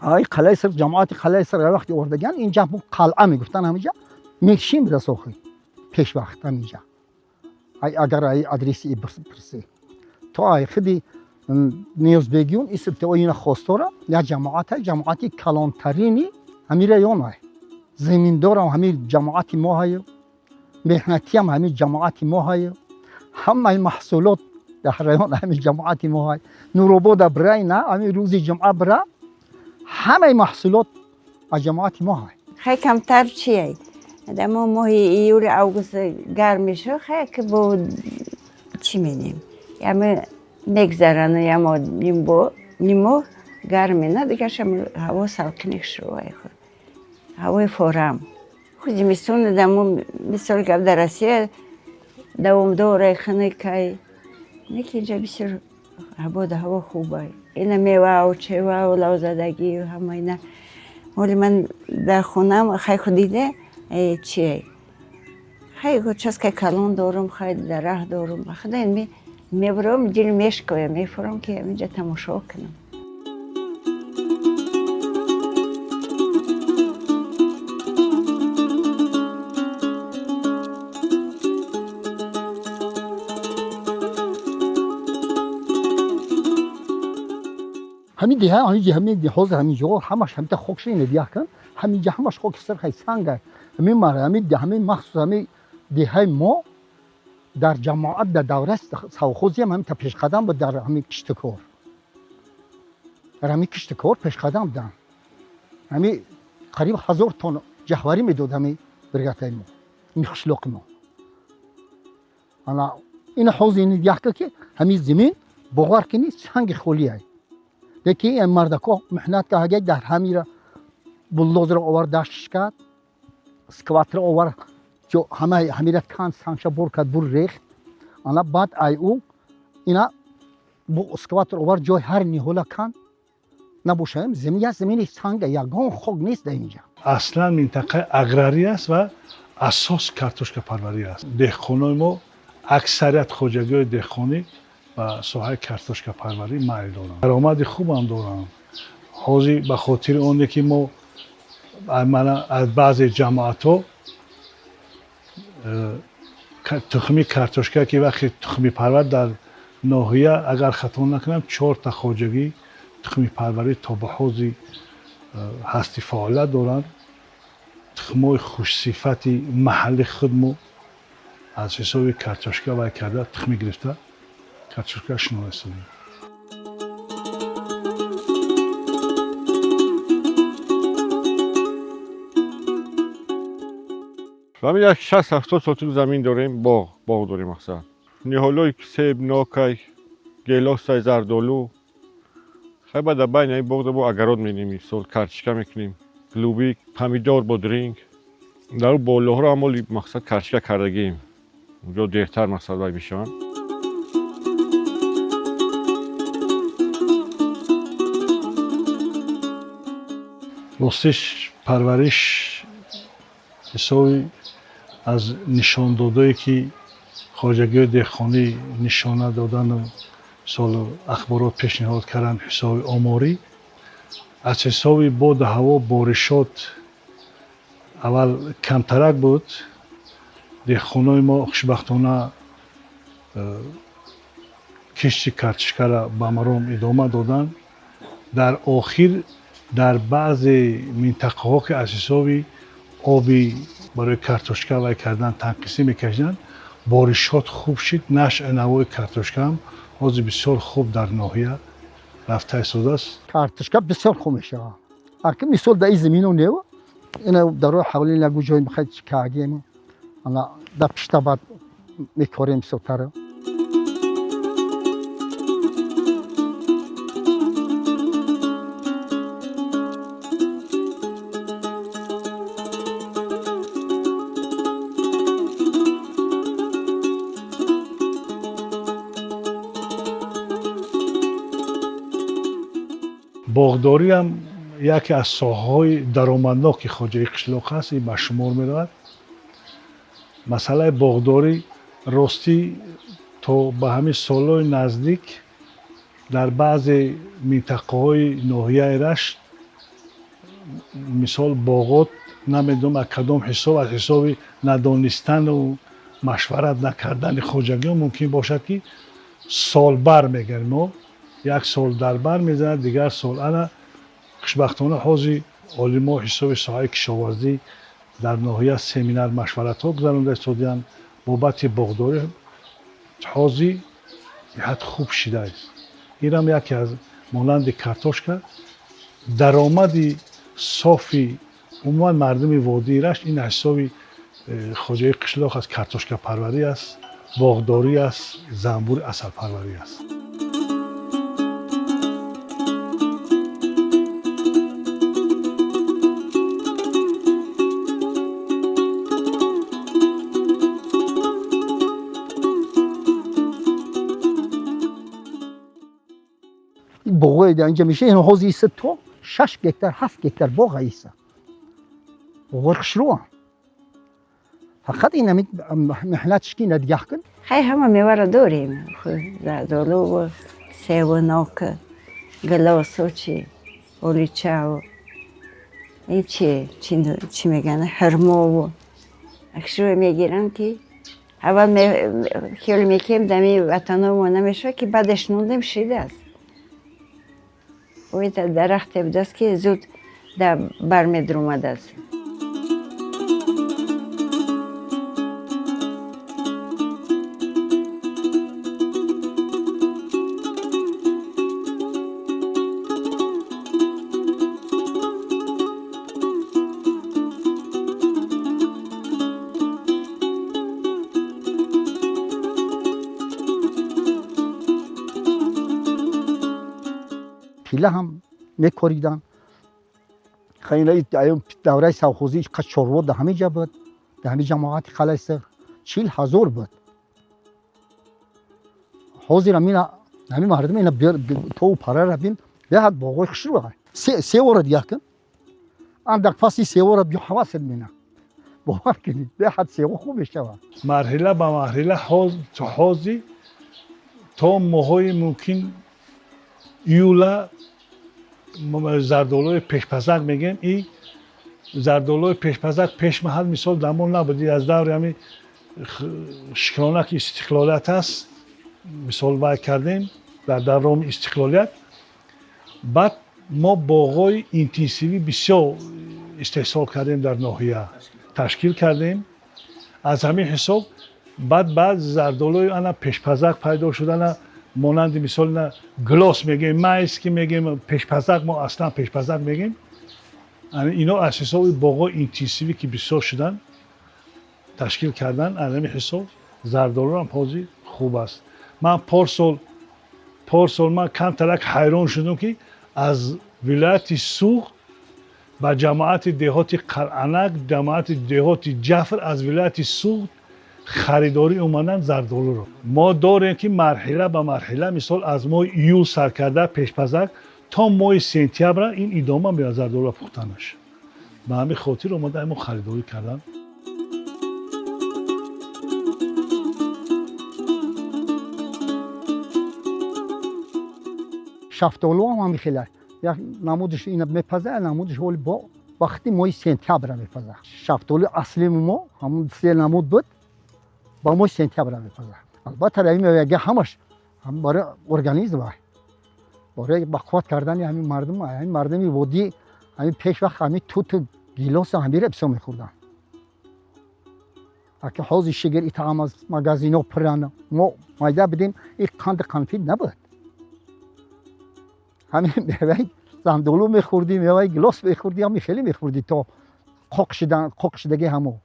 Ай қалъаи Сурх, ҷамоати қалъаи Сурх вақти овардаган инҷа қалъа мегуфтан, ҳаминҷа мешим расохи пешвақт ҳаминҷа. Ай агар ай адреси пурсӣ то ай худи Ниёзбегиюн исбте ина хостора як ҷамоата, ҷамоати калонтарини ҳамин район ай. Заминдорам ҳамин ҷамоати мо ҳай, меҳнатиам ҳамин ҷамоати мо ҳай, ҳамаи маҳсулот дар район ҳамин ҷамоати мо ҳай. Нуробода бирай на ҳамин рӯзи ҷумъа бира, ҳамаи маҳсулот аз ҷамоати мо ҳай. Хай камтар чиай? Дамо моҳи июли август гарм мешавад, хай ки бо чӣ менем? Яме мегзарану ямо нимбо гарме на, дигаршам ҳаво салқиник шувай худ. Ҳавои форам. Худ зимистон дамо мисол гап дар Россия давомдорай хунукай. Неки инҷа бисёр ҳабода ҳаво хубай. Ина мевау, чевау, лавзадагӣ ҳама ина. Ҳоли ман дар хонаам хай худ дида чиай. Хай участка калон дорум, хай дарахт дорум. Худа мебарам, дил мешкоям, мефурам ки инҷа тамошо кунам. Ҳамин деҳа, ҳамин ҳамин ҳозир ҳамин ҷо ҳамаш ҳамита хок шуда диҳ кан, ҳамин ҷа ҳамаш хоки сирхай санга. Ҳамин мара, ҳамин ҳамин махсус ҳамин деҳаи мо дар ҷамоат дар давра совхозиам ҳамин та пешқадам буд дар ҳамин киштукор. Дар ҳамин киштукор пешқадам буданд. Ҳамин қариб 1000 тонна ҷаҳварӣ медод ҳамин бригадаи мо, ин қишлоқи мо. Ана ина ҳозир ин яхка ки ҳамин замин бовар кунӣ санги холиай. Лекин ин мардако меҳнат карда дар ҳамира булдозерро овард, даштиш кард, скватро овард, ҳама ҳамира кан сангша бур кард, бур рехт. Ана баъд ай ӯ ина скватр овард, ҷои ҳар ниҳола кан набошаем. Замин як замини санга, ягон хок нест дар инҷа. Аслан минтақаи аграрӣ аст ва асос картошкапарварӣ аст. Деҳқонои мо аксарият хоҷагиҳои деҳқонӣ ба соҳаи картошкапарварӣ майл доранд, даромади хубам доранд. Ҳозир ба хотири оне ки мо аз баъзе ҷамоатҳо тухми картошка ки вақте тухмипарвар дар ноҳия агар хато накунам 4 хоҷагӣ тухмипарварӣ то ба ҳозир ҳасти фаъолият доранд. Тухмҳои хушсифати маҳалли худмо аз ҳисоби картошка вай карда тухмӣ гирифта картошка шинонистодем. Ҳамин як 60-70 сотик замин дорем, боғ, боғ дорем мақсад. Ниҳолҳои себ, нокай, гелосай, зардолу. Хай баъд дар байни ин боғ бо агарот менем, мисол картошка мекунем, голубик, помидор, бодринг. Дар болоҳоро ҳам оли мақсад картошка кардагием. Унҷо дертар мақсад вай мешаванд. Ростиш парвариш ҳисоби аз нишондодое ки хоҷагиҳои деҳқонӣ нишона додану солу ахборот пешниҳод карданд ҳисоби оморӣ, аз ҳисоби боду ҳаво боришот аввал камтарак буд. Деҳқонои мо хушбахтона кишти картошкаро ба маром идома доданд. Дар охир дар баъзе минтақаҳо ки аз ҳисоби оби барои картошка вай кардан танқисӣ мекашиданд, боришот хуб шид. Нашъи навои картошкаам ҳозир бисёр хуб дар ноҳия рафта истодааст. Картошка бисёр хуб мешавад. Аки мисол дар ин замино нев, ина дар роҳи ҳавлӣ ягу ҷой мехоҳед кагем, ана дар пишта баъд мекорем бисёртар. Боғдорӣ ҳам яке аз соҳаҳои даромадноки хоҷагии қишлоқ аст, ин ба шумор меравад. Масъалаи боғдорӣ ростӣ то ба ҳамин солҳои наздик дар баъзе минтақаҳои ноҳияи Рашт Мисол, боғот намедонам аз кадом ҳисоб, аз ҳисоби надонистану машварат накардани хоҷагиҳо мумкин бошад, ки солбар мегӯем мо, як сол дар бар мезанад, дигар сол. Ана хушбахтона ҳозир олимо ҳисоби соҳаи кишоварзӣ дар ноҳия семинар машваратҳо гузаронда истодианд бобати боғдорӣ. Ҳозир беҳад хуб шидааст. Инам яке аз монанди картошка даромади софи умуман мардуми водии Рашт ин ҳисоби хоҷагии қишлоқ аст, картошкапарварӣ аст, боғдорӣ аст, занбури асалпарварӣ аст. Боғои дар инҷа меша, ҳозир иса то 6 гектар, 7 гектар боғ иса. Боғои хушрӯам. Фақат ин ҳамин меҳнатш ки надигаҳ кун. Хай, ҳама меваро дорем. Зардолу, севу, нок, гилосу, чи оличаву, ин чи чӣ мегӯянд, ҳирмову. Акшӯ мегирам, ки аввал хиёл мекунем, дами ватаномо намешавад, ки баъдеш нундем, шидааст. Оита дарахте будааст, ки зуд да бар медуромадааст. Тила ҳам мекоридан. Хеле давраи совхозӣ қад чорво дар ҳамин ҷа буд, дар ҳамин ҷамоати Қалъаи Сурх 40 000 буд. Ҳозир ҳамин мардум ина тову парара бин, беҳад боғои хушрӯ. Севора дигар кун, андак паси севора биё, ҳавасат мена, бовар кунед, беҳад сево хуб мешавад. Марҳила ба марҳила ҳозир то моҳҳои мумкин июла зардолуи пешпазак мегӯем. И зардолуи пешпазак пешмаҳал мисол дар мо набуд, аз даври ҳамин шукронаки истиқлолият аст, мисол вай кардем дар даврони истиқлолият. Баъд мо боғҳои интенсивӣ бисёр истеҳсол кардем, дар ноҳия ташкил кардем. Аз ҳамин ҳисоб баъд баъд зардолуи ана пешпазак пайдо шуд. Ана монанди мисол ина глос мегӯем, майский мегӯем, пешпазак, мо аслан пешпазак мегӯем. Ино аз ҳисоби боғҳои интенсивӣ, ки бисёр шуданд, ташкил кардан, аз ҳамин ҳисоб зардолуам ҳозир хуб аст. Ман порсол ман камтарак ҳайрон шудам, ки аз вилояти Суғд ба ҷамоати деҳоти Қалъанак, ҷамоати деҳоти Ҷафр аз вилояти Суғд харидорӣ омаданд зардолуро. Мо дорем, ки марҳила ба марҳила, мисол, аз моҳи июл сар карда пешпазак то моҳи сентябра ин идома меёбад зардолуро пухтанаш. Ба ҳамин хотир омада мо харидорӣ карданд. Шафтолу ҳам ҳамин хеле як намудаш ина мепаза, намудаш ҳоли бо вақти моҳи сентябра мепаза. Шафтолуи аслии мо ҳамун се намуд буд, ба моҳи сентябра мепаза. Албатта, ин меваги ҳамаш барои организм, барои бақувват кардани ҳамин мардум. Ҳамин мардуми водӣ ҳамин пеш вақт ҳамин туту гилосу ҳамира бисёр мехӯрданд. Аки ҳозир шигир итаам аз магазино пуранд. Мо майда будем, и қанди қанфид набуд. Ҳамин меваи зандолу мехӯрдӣ, меваи гилос мехӯрдӣ, ҳамин хеле мехӯрдӣ то қоқ шидаги ҳамо.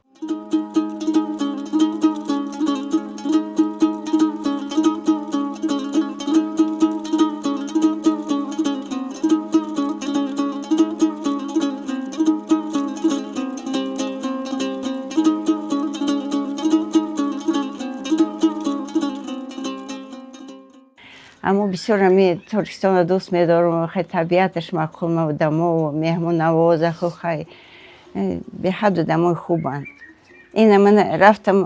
Аммо бисёр ҳами Тоҷикистонро дӯст медорам. Хай, табиаташ маъқул, одамо меҳмоннавозаху, хай, беҳад одамои хубанд. Ина ман рафтам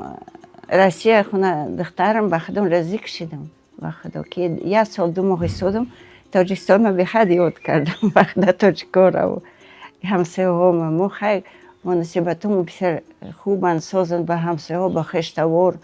Россия, хуна духтарам, ба худом розӣ кашидам, ба худо, ки як сол 2 моҳ истодам. Тоҷикистонро беҳад ёд кардам, ба худо, тоҷикораву. ҳамсояҳо мо хай муносибатҳомо бисёр хубанд, созанд ба ҳамсояҳо, ба хештавор.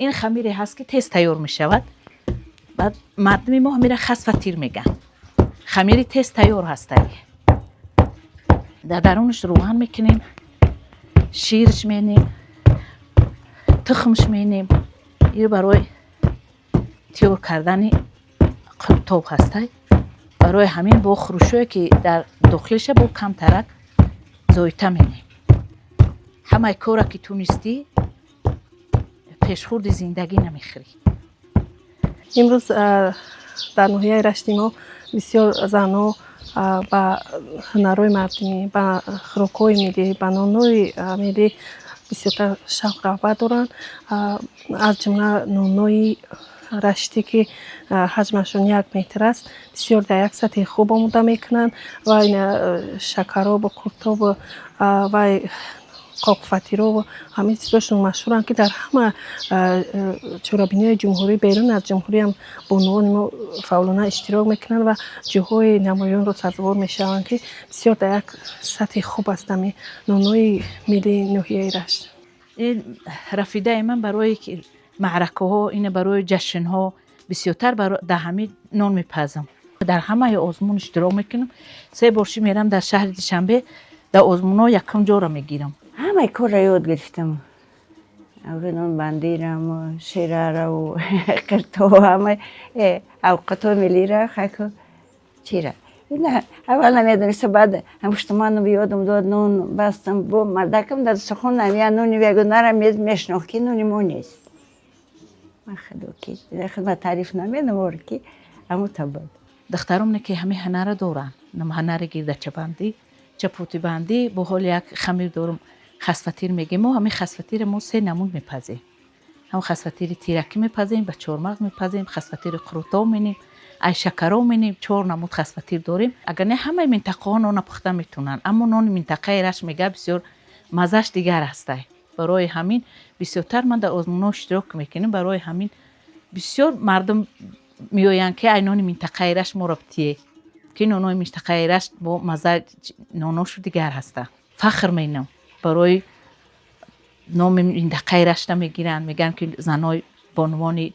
Ин хамире ҳаст, ки тез тайёр мешавад. Баъд мардуми мо ҳамира хасфатир мегӯянд. Хамири тез тайёр ҳастай. Дар дарунаш рӯған мекунем, ширш менем, тухмш менем. Ин барои тайёр кардани қуртоб ҳастай. Барои ҳамин бо хурӯшое, ки дар дохилша бо камтарак зоита менем. Ҳамаи кора ки тунистӣ, пешхурди зиндагӣ намехӯрӣ. Имрӯз дар ноҳияи Рашти мо бисёр занҳо ба ҳунарҳои мардумӣ, ба хӯрокҳои миллӣ, ба нонҳои миллӣ бисёртар шавқ рағбат доранд. Аз ҷумла нонҳои раштӣ, ки ҳаҷмашон 1 метр аст, бисёр дар як сатҳи хуб омода мекунанд ва шакаробу қуртобу ва қоқфатирову ҳамин чизошон машҳуранд, ки дар ҳама чорабиниҳои ҷумҳурӣ, берун аз ҷумҳуриам бонувони мо фаъолона иштирок мекунанд ва ҷоҳои намоёнро сазовор мешаванд, ки бисёр дар як сатҳи хуб аст ҳамин нонҳои миллии ноҳияи Рашт. Ин рафидаи ман барои маъракаҳо, ина барои ҷашнҳо бисёртар дар ҳамин нон мепазам. Дар ҳамаи озмун иштирок мекунам. 3 бор ши мерам дар шаҳри Душанбе, дар озмунҳо якум ҷоро мегирам. Ҳамаи корро ёд гирифтам. Нонбандирам, ширараву қирто, ҳамаи авқатҳои миллира, хайку чира. Аввал намедониста, баъд ҳамуштуманам ёдам дод, нон бастам, бо мардакам дар сухон я нони ягонара мешнохт, ки нони мо нест. Ман худо ки хидмат таъриф намедам, ки аму табад. Духтаром не ки ҳамин ҳунара доранд. Ҳунари гирдачабандӣ, чапотибандӣ, бо ҳол як хамир дорум, хасфатир мегем. Мо ҳамин хасфатиро мо 3 намуд мепазем. Ҳам хасфатири тиракӣ мепазем, ба чормағз мепазем, хасфатири қурутоб менем, ай шакаро менем, 4 намуд хасфатир дорем. Агар не, ҳамаи минтақаҳо нона пухта метавонанд, аммо нони минтақаи Рашт мега бисёр маззаш дигар ҳастай. Барои ҳамин бисёртар ман дар озмунҳо иштирок мекунем. Барои ҳамин бисёр мардум меоянд, ки ай нони минтақаи Рашт моро битие, ки нонои минтақаи Рашт бо мазза ноношу дигар ҳастанд. Фахр менам барои номи минтақаи Рашта мегиранд, мегӯянд, ки занои бонувони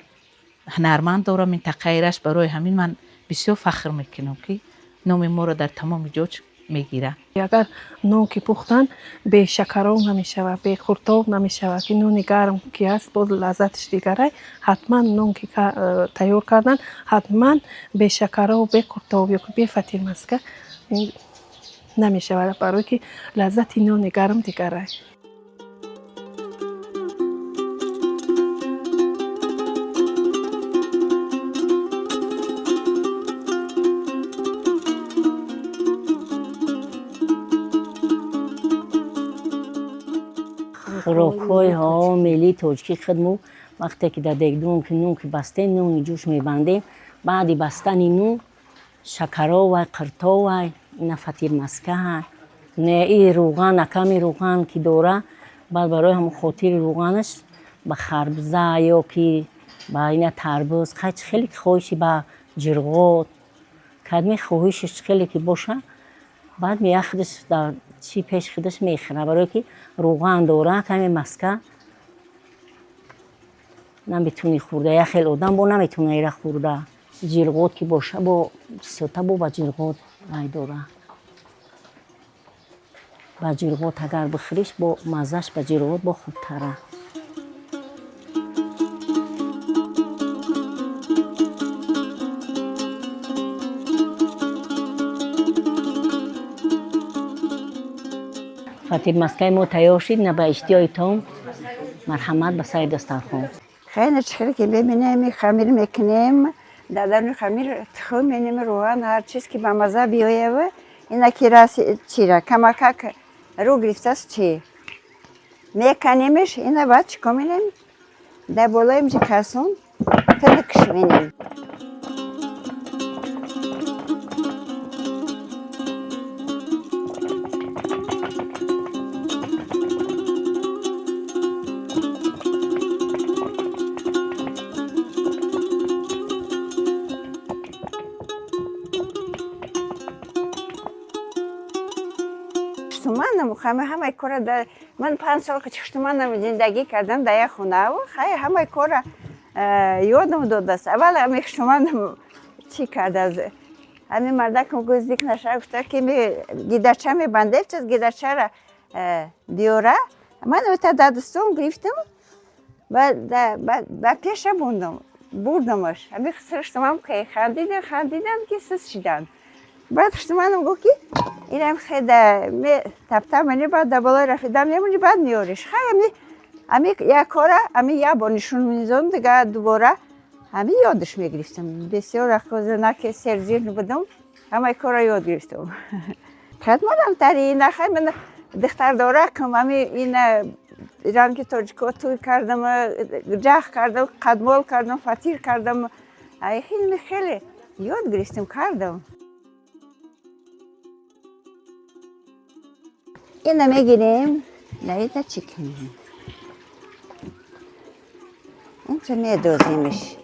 ҳунарманд дорам минтақаи Рашт. Барои ҳамин ман бисёр фахр мекунам, ки номи моро дар тамоми ҷо мегиранд. Агар нон ки пухтан, бе шакароб намешавад, бе қуртоб намешавад, ки нони гарм ки ҳаст, боз лаззаташ дигарай. Ҳатман нон ки тайёр кардан, ҳатман бе шакароб, бе қуртоб ё бе фатирмаска намешавад, барое ки лаззати нони гарм дигарай. Хӯрокҳои миллии тоҷикӣ худмо вақте ки дар дегдон ки нун ки бастем, нуни ҷӯш мебандем, баъди бастани нун шакаровай, қиртовай, ина фатирмаскаҳай, не и рӯған, аками рӯған ки дора, баъд барои ҳамон хотири рӯғанаш ба харбуза ё ки ба ина тарбуз, хай чӣ хеле ки хоҳиши ба ҷирғот, кадми хоҳишиш чӣ хеле ки боша, баъд мея худаш дар чӣ пеш худаш мехӯра, барое ки рӯған дора, каме маска наметавонӣ хӯрда, як хел одам бо наметавона ира хӯрда. Ҷирғот ки боша, бо бисёрта бо ба ҷирғот рай дора. Ба ҷирғот агар бихӯриш, бо маззаш ба ҷирғот бо хубтара. Фатирмаскаи мо тайёр шид, на ба иштиёи том, марҳамат ба сари дастархон. Хеле чихеле ки бибинем, хамир мекунем, Дар даруни хамир тухм менем, рӯған, ҳар чиз ки ба маза биёява. Ина ки раси чира камакак рӯ гирифтааст, чи меканемеш, ина баъд чикор менем? Дар болои мҷи касон тинакш менем. Хуштуманам, ҳамаи кора ман 5 сол Хуштуманам зиндагӣ кардам дар як хона, хай ҳамаи кора ёдам додааст. Аввал ҳами хуштуманам чӣ кардааст, ҳамин мардакам гӯздик наша, гуфта ки гидарча мебандем, чиз гидарчара биёра. Ман ота дар дастом гирифтам, ба пеша бундам, бурдамаш. Ҳами хуштумам хандидан, хандидан ки сис шиданд. Баъд хуштуманам гуфт, ки инам хеда таптап мени, баъд дар болои рафида мемонӣ, баъд меёриш. Хай, ами як кора ами як бор нишон мезодам, дига дубора ами ёдаш мегирифтам. Бисёр наки серзир будам, ҳамаи кора ёд гирифтам. Қадмонам тари ина, хай ман духтардоракам, ами ина ранги тоҷико тӯй кардам, ҷах кардам, қадмол кардам, фатир кардам. Ай хеле хеле ёд гирифтам, кардам. Ина мегирем, даида чӣ кунем? Инча медозимш.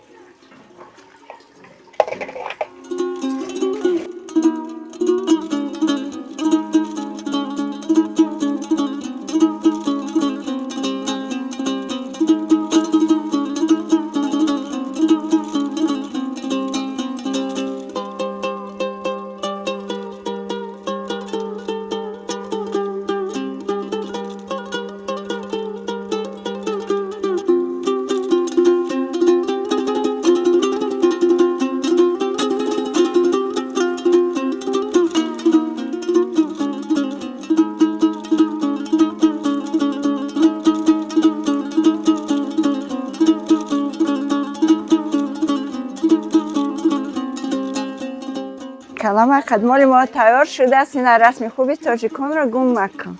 Калама қадмоли мо тайёр шудааст. Ина расми хуби тоҷиконро гум макун.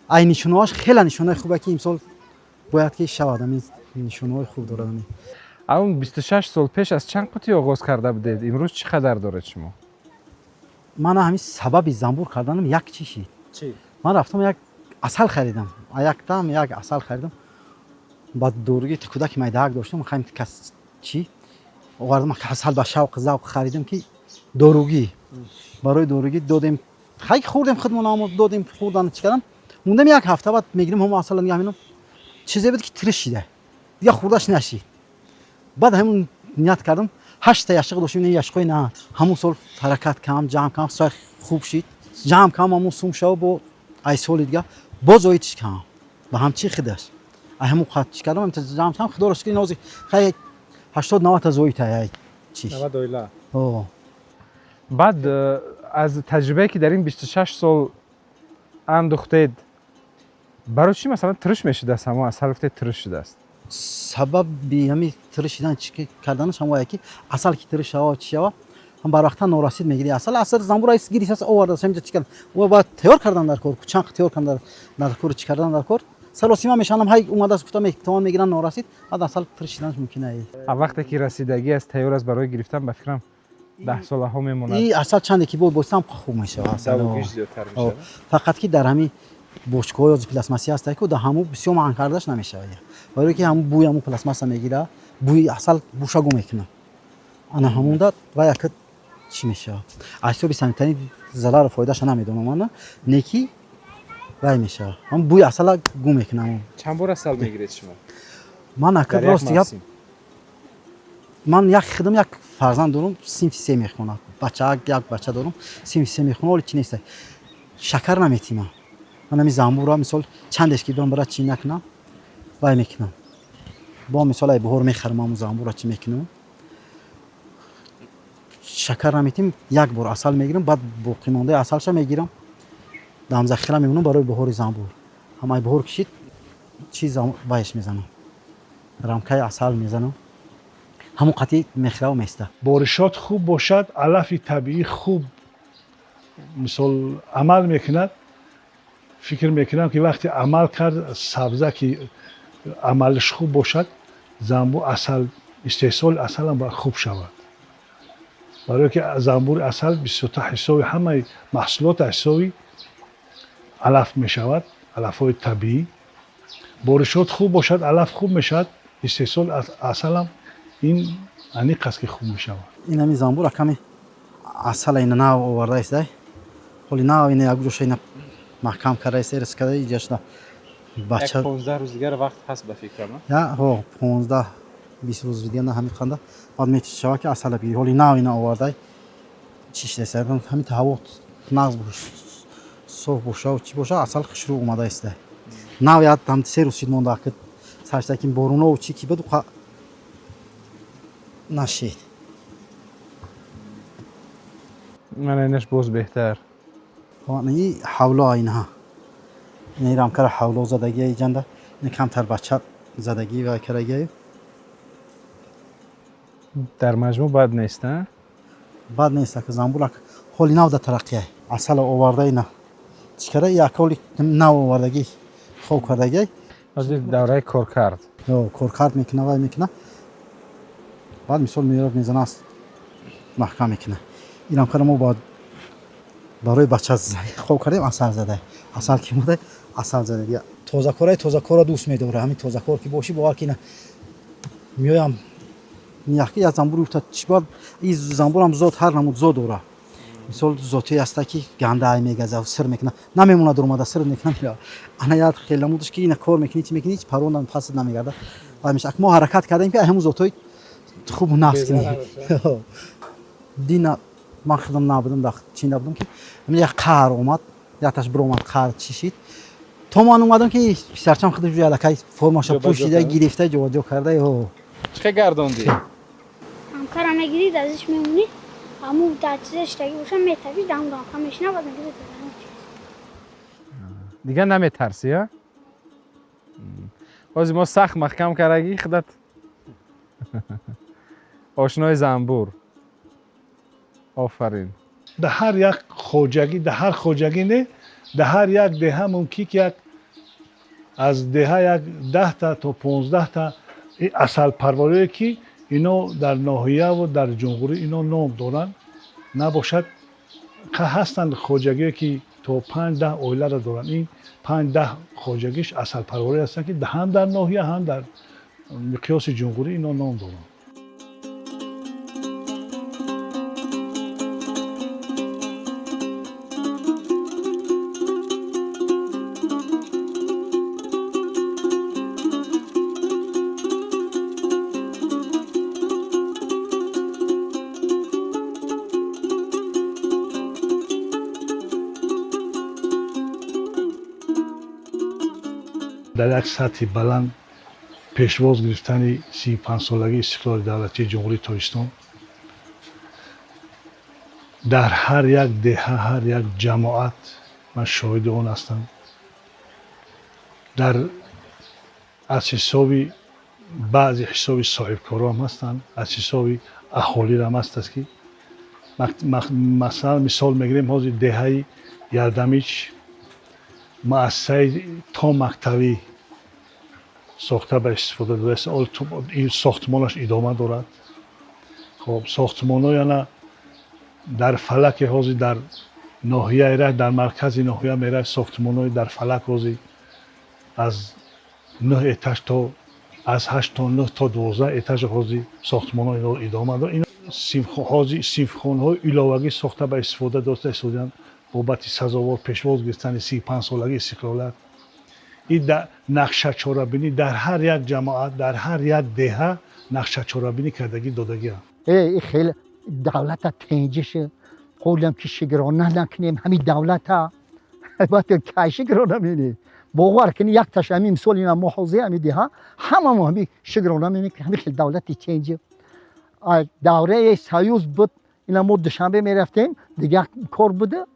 Ай нишонаҳош хеле нишонаи хубе, ки имсол бояд ки шавад, ҳамин нишонаҳои хуб дорад. Ҳамун 26 сол пеш аз чанд қутӣ оғоз карда будед, имрӯз чӣ қадар доред шумо? Мана ҳамин сабаби занбур карданам як чӣ шид. Ман рафтам, як асал харидам, яктам як асал харидам, ба доруги кӯдаки майдаак доштам, хаем кас чӣ овардам, асал ба шавқ завқ харидам, ки доругӣ, барои доругӣ додем, хай хӯрдем худмон, амо додем хӯрдан, чӣ кардам, мондам як ҳафта, баъд мегирем ҳамо асала, нигоҳ менам, чизе буд ки тириш шида, дига хӯрдаш нашид. Баъд ҳамун ният кардам, ҳашта яшиқ доштем, ин яшиқҳои на ҳамун сол ҳаракат кам, ҷамъ кам, сой хуб шид, ҷамъ кам, ҳамун сум шав, бо ай соли дига боз оидш кам ба ҳамчи хидаш ай ҳамун қад чӣ кардам, ҷамъ кам, худоро шукр, ин ҳозир хай 80-90 зоид ай чиш. 90 оила. Баъд аз таҷрибае, ки дар ин 26 сол андухтед, барои чӣ масалан тириш мешудааст ҳамо асал, гуфтед тириш шудааст? Сабаби ҳами тириш шидан, чӣ карданаш ҳамое ки асал ки тириш шава, чӣ шава, ҳам барвақта норасид мегири асал. Асал занбур гирифтааст, овардааст ҳаминҷа, чӣ кардан, ва бояд тайёр кардан дар кор, чанд тайёр кардан дар кор, чӣ кардан дар кор, саросима мешанам, ҳай омадааст, гуфта метавон мегиран, норасид, баъд асал тириш шиданаш мумкин ай. Вақте ки расидагӣ аст, тайёр аст барои гирифтан, ба фикрам, 10 солаҳо мемонад. И асал чанде ки бо босам хуб мешавад. Зиёдтар мешавад. Фақат ки дар ҳамин бочкаҳо ё пластмассӣ ҳаста, ку дар ҳамун бисёр маҳн кардаш намешавад, барое ки ҳамун бӯи ҳамун пластмасса мегира, бӯи асал буша гум мекунад. Ана ҳамунда ва яка чӣ мешавад, аз ҳисоби санитарӣ зарару фоидаша намедонам, ана неки вай мешавад, ҳамун бӯи асала гум мекунад. Чанд бор асал мегиред шумо? Ман ака, рости гап, ман як хидам, як фарзанд дорам, синфи се мехонад, бача, як бача дорам, синфи се мехонад, оли чӣ неста, шакар наметимам. Ман ҳамин замбурро мисол чандеш ки бирам бара чӣ накунам, вай мекунам. Бо мисол ай баҳор мехарам ҳамун замбурро чӣ мекунам. Шакар наметим, як бор асал мегирам, баъд боқимондаи асалша мегирам. Дам захира мемонам барои баҳори замбур. Ҳам ай баҳор кишид, чи вайш мезанам. Рамкаи асал мезанам. Ҳамон қатъи мехраву места. Боришот хуб бошад, алафи табиӣ хуб мисол амал мекунад. Фикр мекунам ки вақте амал кард, сабза ки амалаш хуб бошад, замбур асал, истеҳсоли асалам бояд хуб шавад. Барои ки замбури асал бисёртар ҳисоби ҳамаи маҳсулот ҳисоби алаф мешавад, алафҳои табиӣ. Боришот хуб бошад, алаф хуб мешавад, истеҳсоли асалам ин аниқ аст ки хуб мешавад. Ин ҳамин замбур аками асала ина нав оварда истай. Ҳоли нав ина як ҷоша ина маҳкам карда истай, рис карда иҷашна бача. 15 рӯз дигар вақт ҳаст ба фикрам, а? Я, ҳо, 15 20 рӯз дигар на ҳамин қанда. Баъд мешава ки асала бигирӣ. Ҳоли нав ина овардай. Чӣ шидаста? Ҳамин ҳаво нағз соф боша, чӣ боша, асал хушрӯ омада истай. Нав як ҳам 3 рӯз шид монда, ки саршта ки борунову чӣ ки буд, нашид. Ман инаш боз беҳтар. И ҳавло инҳа. Ин рамкара ҳавло задагия иҷанда. Ин камтар бача задагӣ ва карагия. Дар маҷмӯъ бад нест, а? Бад нест, ки замбур ҳоли нав дар тараққия. Асала оварда ина. Чӣ кара як ҳоли нав овардагӣ, хоб кардагӣ. Ҳозир давраи коркард. Ё, коркард мекуна, вай мекуна. Баъд мисол меёрад мезана аст, маҳкам мекуна. Ин рамкара мо баъд барои бача хоб кардем, асал зада. Асал ки мода, асал зада. Тозакораи тозакора дӯст медора. Ҳамин тозакор ки бошӣ, бовар ки ина меоям яке аз замбур уфта чӣ бад, ин замбурам зот ҳар намуд зот дора. Мисол зоте аста ки ганда ай мегаза, сир мекуна, намемонад омада сир мекуна. Ана як хел намудаш ки ина кор мекунӣ, чӣ мекунӣ, ҳеҷ парво пас намегарда. Вай меша. Мо ҳаракат кардем ки ҳамун зотҳои хуб нафс кунем. Дина ман худам набудам, дар чӣ набудам ки як қаҳр омад, якташ биромад қаҳр чишид. То ман омадам ки писарчам худаш ҷои аллакай формаша пӯшида, гирифта, ҷобаҷо карда. Чӣ гардондӣ? Ҳамкара мегирӣ, дастиш мемонӣ, ҳамун дар чиза шитагӣ боша, метавӣ, дар ҳамун рамка мешина, баъд мегирӣ. Дигар наметарсӣ, а? Ҳозир мо сахт маҳкам кардагӣ худат. Ошнои замбур. Офарин. Дар ҳар як хоҷагӣ, дар ҳар хоҷагӣ не, дар ҳар як деҳа мумкин ки як аз деҳа як 10 то 15 та асалпарварие ки ино дар ноҳияву дар ҷумҳурӣ ино ном доранд, набошад ҳастанд хоҷагие ки то 5-10 оиларо доранд. Ин 5-10 хоҷагиш асалпарварӣ ҳастанд ки ҳам дар ноҳия, ҳам дар миқёси ҷумҳурӣ ино ном доранд. Дар як сатҳи баланд пешвоз гирифтани 35-солагии истиқлоли давлатии Ҷумҳурии Тоҷикистон дар ҳар як деҳа, ҳар як ҷамоат ман шоҳиди он ҳастам. Дар аз ҳисоби баъзе ҳисоби соҳибкорам ҳастанд, аз ҳисоби аҳолирам ҳаст ки масалан мисол мегирем ҳозир деҳаи Ярдамич муассисаи томактавӣ сохта ба истифода додааст. Ин сохтмонаш идома дорад. Хоб сохтмонҳои ана дар фалаке ҳозир дар ноҳияи Рашт, дар маркази ноҳия меравад, сохтмонҳои дар фалак ҳозир аз 9 этаж то аз 8 то 9 то 12 этаж ҳозир сохтмонҳои идома дорад. Ин ҳозир синфхонаҳои иловагӣ сохта ба истифода дода истодаанд бобати сазовор пешвоз гирифтани 35-солагии истиқлолият. Ин нақшачорабинӣ дар ҳар як ҷамоат, дар ҳар як деҳа нақшачорабинӣ кардагӣ додагианд. Ин хеле давлата тенҷише, қӯлам ки шигрона накунем ҳамин давлата. Баъд кай шукрона менем? Бовар кунӣ, як таш ҳамин мисол ина мо ҳозир ҳами деҳа ҳамамо ҳами шукрона менем, ки ҳами хел давлати ченҷи. Давраи союз буд, ина мо Душанбе мерафтем, дигар кор буда,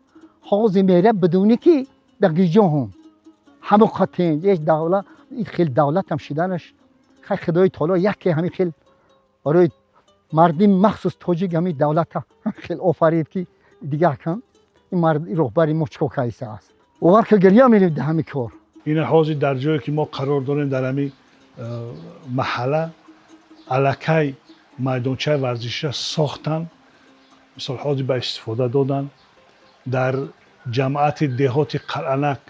ҳозир мера бидуни ки дар гиҷоҳум. Ҳамо қатенҷ, ҳеҷ давлат, ин хел давлатам шиданаш, хай Худои таоло яке ҳамин хел барои мардими махсус тоҷик ҳамин давлата хел офарид, ки дигар кан ин мард роҳбари мо чикор кайса аст. Бовар ки гиря мерем дар ҳамин кор. Ина ҳозир дар ҷое ки мо қарор дорем, дар ҳамин маҳалла аллакай майдончаи варзиширо сохтанд, мисол ҳозир ба истифода доданд. Дар ҷамъиати деҳоти Қалъанак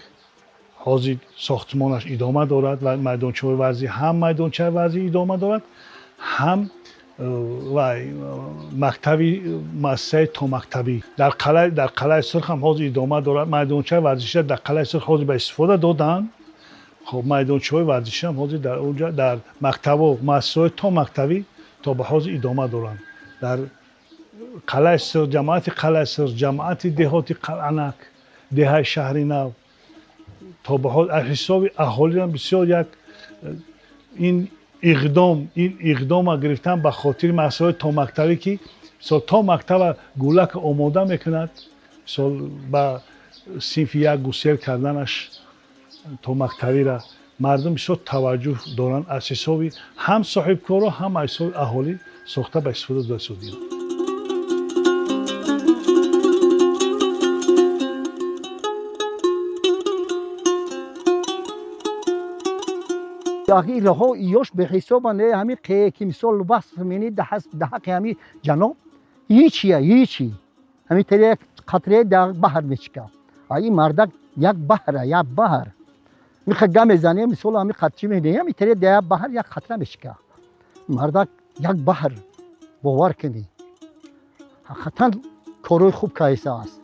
ҳозир сохтмонаш идома дорад ва майдончаҳои варзӣ, ҳам майдончаи варзӣ идома дорад, ҳам ва мактаби муассисаи томактабӣ дар Қалъаи Сурх ҳам ҳозир идома дорад. Майдончаи варзиширо дар Қалъаи Сурх ҳозир ба истифода доданд. Хоб, майдончаҳои варзишӣ ҳам ҳозир дар онҷа дар мактабо муассисаҳои томактабӣ то ба ҳозир идома доранд. Дар Қалъаи Сурх, ҷамоати Қалъаи Сурх, ҷамоати деҳоти Қалъанак, деҳаи Шаҳри Нав то ба ҳол аз ҳисоби аҳолиам бисёр як ин иқдома гирифтан ба хотири муассисаҳои томактабӣ, ки мисол то мактаба гулака омода мекунад, мисол ба синфи як гусел карданаш томактабиро мардум бисёр таваҷҷӯҳ доранд, аз ҳисоби ҳам соҳибкоро, ҳам аз ҳисоби аҳолӣ сохта ба истифода дода шуданд. Ин роҳҳо ёш беҳисобанд. Ҳамин ки мисол васф менӣ дар ҳаққи ҳамин ҷаноб ҳичия, ҳичи. Ҳамин тари як қатраи дар баҳр мечика. Ин мардак як баҳра, як баҳр. Миха гам мезанем, мисол ҳамин чӣ менӣ, ҳамин тари дар як баҳр як қатра мечика. Мардак як баҳр, бовар кунӣ. Ҳақиқатан корҳои хуб кайса аст.